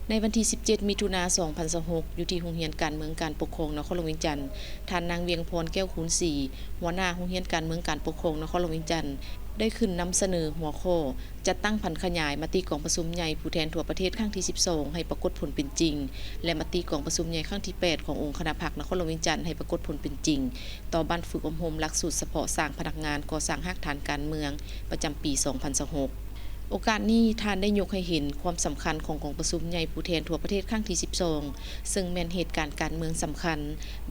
ໃນວັນທີສິບເຈັດ ມິຖຸນາ ສອງພັນຊາວຫົກ ຢູ່ທີ່ໂຮງຮຽນການເມືອງການປົກຄອງນະຄອນຫຼວງວຽງຈັນ, ທ່ານນາງ ວຽງພອນ ແກ້ວຄູນສີ ຫົວໜ້າໂຮງຮຽນການເມືອງການປົກຄອງນະຄອນຫຼວງວຽງຈັນ ໄດ້ຂຶ້ນນຳສະເໜີຫົວຂໍ້ ຈັດຕັ້ງຜັນຂະຫຍາຍມະຕິກອງປະຊຸມໃຫຍ່ຜູ້ແທນທົ່ວປະເທດຄັ້ງທີສິບສອງ ໃຫ້ປາກົດຜົນເປັນຈິງ ແລະ ມະຕິກອງປະຊຸມໃຫຍ່ຄັ້ງທີແປດ ຂອງອົງຄະນະພັກນະຄອນຫຼວງວຽງຈັນ ໃຫ້ປາກົດຜົນເປັນຈິງ ຕໍ່ບັ້ນຝຶກອົບຮົມຫຼັກສູດສະເພາະສ້າງພະນັກງານກໍ່ສ້າງຮາກຖານການເມືອງ ປະຈຳປີສອງພັນຊາວຫົກ. ໂອກາດນີ້ ທ່ານໄດ້ຍົກໃຫ້ເຫັນຄວາມສຳຄັນຂອງກອງປະຊຸມໃຫຍ່ຜູ້ແທນທົ່ວປະເທດຄັ້ງທີສິບສອງ ເຊິ່ງແມ່ນເຫດການການເມືອງສຳຄັນ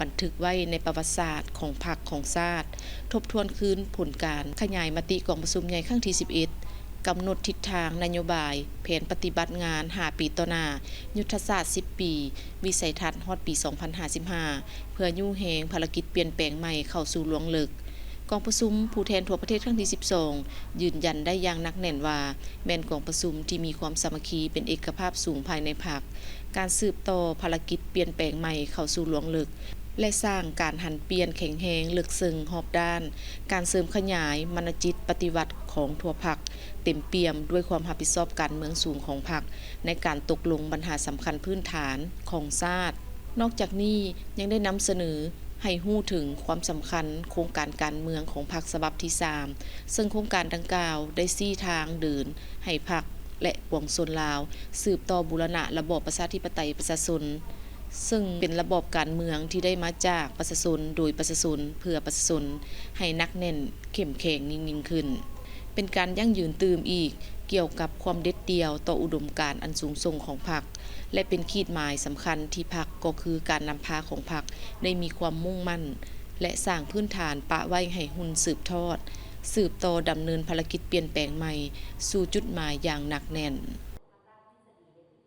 ບັນທຶກໄວ້ໃນປະຫວັດສາດຂອງພັກຂອງຊາດ, ທົບທວນຄືນຜົນການຂະຫຍາຍມະຕິກອງປະຊຸມໃຫຍ່ຄັ້ງທີສິບເອັດ ກຳນົດທິດທາງນະໂຍບາຍ, ແຜນປະຕິບັດງານຫ້າປີຕໍ່ໜ້າ, ຍຸດທະສາດສິບປີ, ວິໄສທັດຮອດປີສອງພັນຫ້າສິບຫ້າ ເພື່ອຍູ້ແຮງພາລະກິດປ່ຽນແປງໃໝ່ເຂົ້າສູ່ລວງເລິກ. ກອງປະຊຸມຜູ້ແທນທົ່ວປະເທດຄັ້ງທີສິບສອງ ຢືນຢັນໄດ້ຢ່າງໜັກແໜ້ນວ່າ ແມ່ນກອງປະຊຸມທີ່ມີຄວາມສາມັກຄີເປັນເອກະພາບສູງພາຍໃນພັກ, ການສືບຕໍ່ພາລະກິດປ່ຽນແປງໃໝ່ເຂົ້າສູ່ລວງເລິກ ແລະ ສ້າງການຫັນປ່ຽນແຂງແຮງເລິກເຊິ່ງຮອບດ້ານ, ການເສີມຂະຫຍາຍມານະຈິດປະຕິວັດຂອງທົ່ວພັກ ເຕັມປ່ຽມດ້ວຍຄວາມຮັບຜິດຊອບການເມືອງສູງຂອງພັກ ໃນການຕົກລົງບັນຫາສຳຄັນພື້ນຖານຂອງຊາດ. ນອກຈາກນີ້ ຍັງໄດ້ນຳສະເໜີໃຫ້ຮູ້ເຖິງຄວາມສຳຄັນໂຄງການການເມືອງຂອງພັກສະບັບທີສາມ ເຊິ່ງໂຄງການດັ່ງກ່າວໄດ້ຊີ້ທາງເດີນໃຫ້ພັກ ແລະ ປວງຊົນລາວ ສືບຕໍ່ບູລະນະລະບອບປະຊາທິປະໄຕປະຊາຊົນ ເຊິ່ງເປັນລະບອບການເມືອງທີ່ໄດ້ມາຈາກປະຊາຊົນ ໂດຍປະຊາຊົນ ເພື່ອປະຊາຊົນ ໃຫ້ໜັກແໜ້ນເຂັ້ມແຂງຍິ່ງໆຂຶ້ນ. ເປັນການຢັ້ງຢືນຕື່ມອີກກ່ຽວກັບຄວາມເດັດດ່ຽວຕໍ່ອຸດົມການອັນສູງສົ່ງຂອງພັກ ແລະ ເປັນຂີດໝາຍສຳຄັນທີ່ພັກ ກໍຄືການນຳພາຂອງພັກ ໄດ້ມີຄວາມມຸ່ງໝັ້ນ ແລະ ສ້າງພື້ນຖານປະໄວ້ໃຫ້ຮຸ່ນສືບທອດ, ສືບຕໍ່ດຳເນີນພາລະກິດປ່ຽນແປງໃໝ່ສູ່ຈຸດໝາຍຢ່າງໜັກແໜ້ນ.